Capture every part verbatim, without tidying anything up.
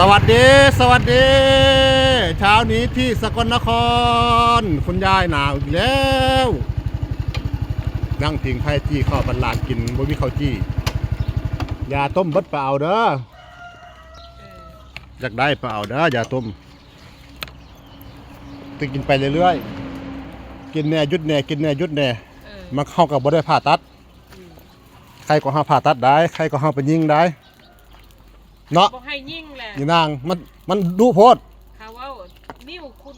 สวัสดี สวัสดี เช้านี้ที่สกลนคร คุณยายหนาวอีกแล้ว นั่งผิงไฟจี้ข้าวปันหลานกิน บ่มีข้าวจี้ ยาต้มเบิดไปเอาเด้อ อยากได้ไปเอาเด้อ ยาต้ม จะกินไปเรื่อยๆ กินแน่หยุดแน่ กินแน่หยุดแน่ เออ มันเข้ากับบ่ได้ผ่าตัด อืม ใครก็เฮาผ่าตัดได้ ใครก็เฮาไปยิงได้ เนาะ บ่ให้ยิงแหละ นี่นาง มัน มันดุโพด เขาเว้า นิ้วคุณ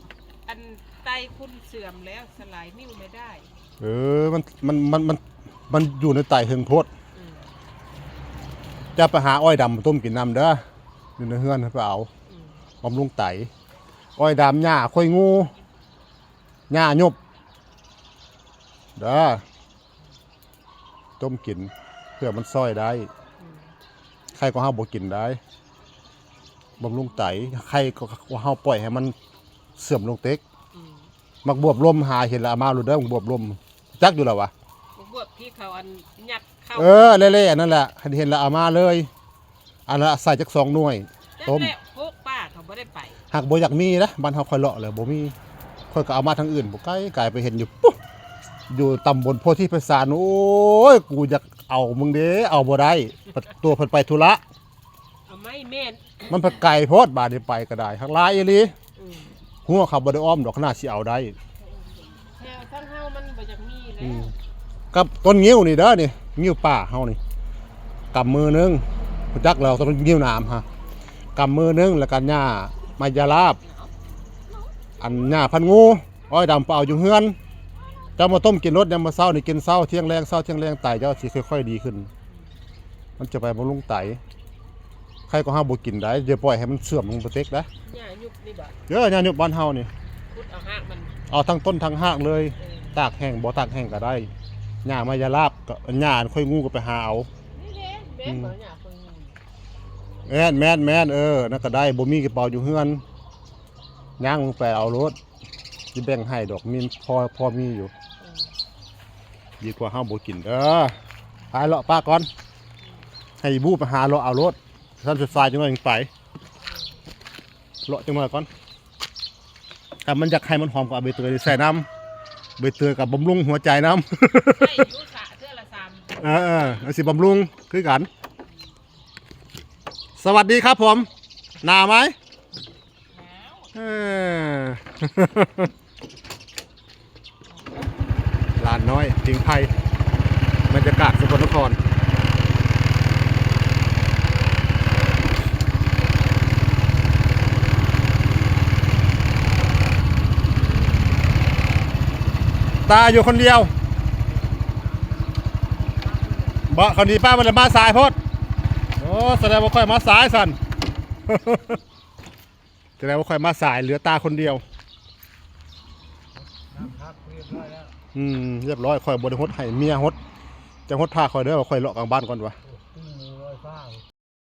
อันไตคุณเสื่อมแล้ว สลายนิ้วไม่ได้ เออ มัน มัน มัน มัน มันอยู่ในไตเฮิงโพด อืม จะไปหาอ้อยดำมาต้มกินนำเด้อ อยู่ในเฮือนไปเอา อืม บำรุงไต อ้อยดำ หญ้าค่อยงู หญ้าหยบ เด้อ ต้มกิน เพื่อมันซ่อยได้ อืม ใครก็เฮาบ่กินได้ บำรุงไต ใครก็เฮาปล่อยให้มันเสื่อมลงเต็ก อืม หมากบวบลม หาเห็นแล้วเอามาโลดเด้อ หมากบวบลม จักอยู่แล้ววะ หมากบวบที่เขาอันยัดเข้า เออ เละๆ นั่นแหละ เห็นแล้วเอามาเลย อันละใส่จักสองหน่วย จัก ต้ม แหละ พวกป้าเขาบ่ได้ไป หากบ่อยากมีนะ บ้านเฮาค่อยเลาะเลย บ่มี ค่อยก็เอามาทางอื่น บ่ไกล ไกลไปเห็นอยู่ปุ๊บ อยู่ตำบลโพธิไพศาล โอ้ย กูอยากเอามึงเด้ เอาบ่ได้ ตัวเพิ่นไปธุระ เอาไม้แม่น มันไปไกลโพด บาดนี้ไปก็ได้ หากหลายอีหลี อืม หัวเขาบ่ได้อ้อมดอก ขนาดสิเอาได้ แถวทางเฮามันบ่อยากมีแล้ว อืม กับต้นงิ้วนี่เด้อนี่ งิ้วป่าเฮานี่ กำมือหนึ่ง รู้จักแล้ว ต้นงิ้วหนามฮะ กำมือหนึ่ง แล้วกันหญ้าไม้ยาลาบ อันหญ้าพันงู อ้อยดำไปเอาอยู่เฮือน เจ้ามาต้มกินโลด ยามมื้อเช้านี่กินเช้าเที่ยงแลง เช้าเที่ยงแลง ไตเจ้าสิค่อยๆดีขึ้น มันจะไปบำรุงไต ใครก็เฮาบ่กินได้ อย่าปล่อยให้มันเสื่อมลงไปเต็กนะ หญ้าหยุบนี่บ่ เออ หญ้าหยบบ้านเฮานี่ ขุดเอารากมัน เอาทั้งต้นทั้งรากเลย เออ ตากแห้ง บ่ตากแห้งก็ได้ หญ้าไม้ยาลาบก็ หญ้าค่อยงูก็ไปหาเอา นี่แหละ แม่นบ่ อืม หญ้าค่อยงู แม่น แม่น แม่น เออ นั่นก็ได้ บ่มีกระเป๋าอยู่เฮือน ย่างลงไปเอาโลด สิแบ่งให้ดอก มีพอ พอมีอยู่ อืม ดีกว่าเฮาบ่กินเด้อ ไปเลาะปะก่อน ให้บูไปหาเลาะเอาโลด ท่านสุดท้ายจังหน่อยยังไป เลาะจังหน่อยก่อน ถ้ามันอยากให้มันหอมก็เอาใบเตยใส่นำ ใบเตยก็บำรุงหัวใจนำ ใส่อยู่สะเทื่อละสาม เออ เออ เอาสิบำรุงคือกัน สวัสดีครับผม หนาวไหม หนาว เออ หลานน้อยผิงไฟ บรรยากาศสกลนคร ตาอยู่คนเดียว บ่ เขาหนีป้ามันเลยมาสายโพด โอ้ แสดงว่าค่อยมาสายสั่น แสดงว่าค่อยมาสาย เหลือตาคนเดียว น้ำพักเรียบร้อยแล้ว อืม เรียบร้อย ค่อยบ่ได้หดให้เมียหด จะหดพาค่อยเด้อ ว่าค่อยเลาะกลางบ้านก่อนวะ